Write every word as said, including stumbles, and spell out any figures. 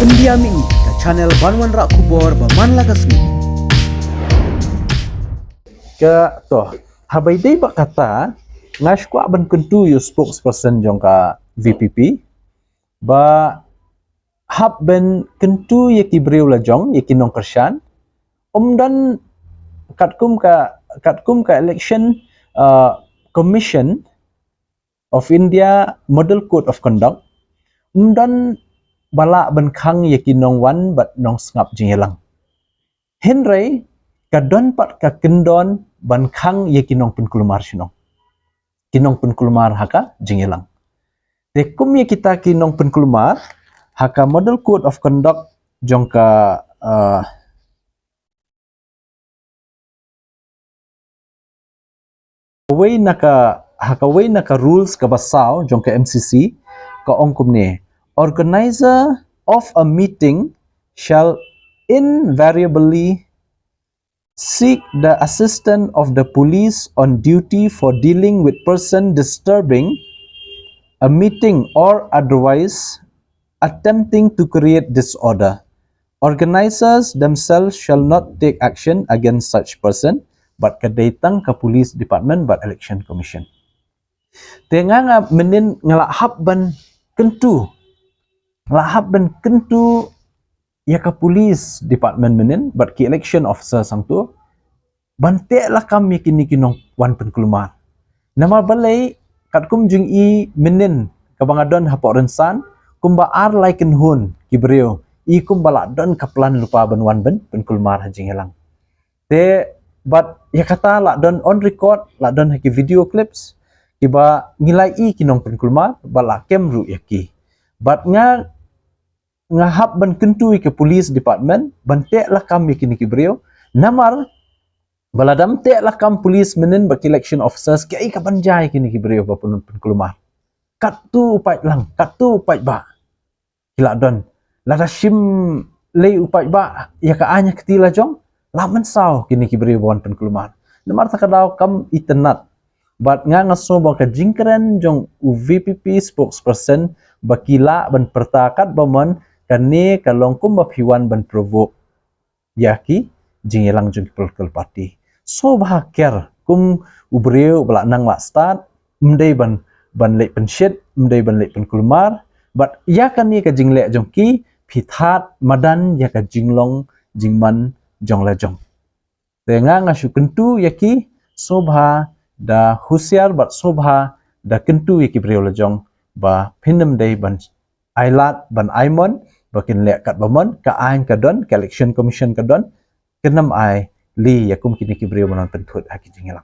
India Mih, ka channel ban wanrah khubor ba man la ka sngi. Ka to, haba ïadei bad kata, nga sngewkwah ban kyntu ïa u spokesperson jong ka V P P ba hap ban kyntu ïa ki briew la jong, ïa ki nongkyrshan. Um don, katkum ka, katkum ka election, uh, commission of India Model Code of Conduct, um don ba lah ban khang ïa ki nongwan bad nongsngap jingïalang. Hynrei ka don pat ka kyndon ban khang ïa ki nongpynkulmar shnong, ki nongpynkulmar ha ka jingïalang. Te kum ïa kita ki nongpynkulmar, ha ka Model Code of Conduct jong ka, uh, kawei na ka, ha kawei na ka rules kaba saw jong ka M C C, ka ong kumne: Organizer of a meeting shall invariably seek the assistance of the police on duty for dealing with person disturbing a meeting or otherwise attempting to create disorder. Organizers themselves shall not take action against such person, bad ka dei tang ka police department bad election commission. Te nga, nga mynnin nga la hap ban kyntu, la hap ban kyntu ïa ka police department mynnin bad ki election officer sangtu ban teh lakam ïa kine ki nongwan pynkulmar. Namar balei, katkum jong i mynnin kaba nga don hapoh rynsan, kumba ar lai kynhun ki briew, i kumba la don ka plan lypa ban wan ban pynkulmar ha jingïalang. Te bad ïa kata la don on record, la don ha ki video clips, kiba ngi la ïohi ki nongpynkulmar bad la kem ruh ïa ki. Bad nga, nga hap ban kyntu ïa ka police department ban teh lakam ïa kine ki briew. Namar ba lada ym teh lakam police mynnin bad ki election officers, ki ai ka ban jia ïa kine ki briew ba pyn, pynkulmar. Katto u paidlang, katto u paidbah ki la don. Lada shim lei u paidbah ïa ka aiñ ïa ka kti la jong, la mynsaw kine ki briew ba wan pynkulmar. Namar kata ka daw kam itynnad. Bad nga, nga sngew ba ka jingkren jong u V P P spokesperson ba ki lah ban pyrta katba mon, kane ka long kumba phi wan ban provoke ïa ki jingïalang jong ki political party. Sngewbha ker kum u briew ba la nang la stad, ym dei ban, ban leit pynshit, ym dei ban leit pynkulmar. Bad ïa kane ka jingleh jong ki, phi thad madan ïa ka jinglong jingman jong la jong. Te nga, nga shu kyntu ïa ki, sngewbha da husiar bad sngewbha da kyntu ïa ki briew la jong ba phin ym dei ban ai lad, ban ai mon ba kin leh katba mon, ka aiñ ka don, ka election commission ka don, kin ym ai lad ïa kum kine ki briew ba nang pynthut ha ki jingïalang.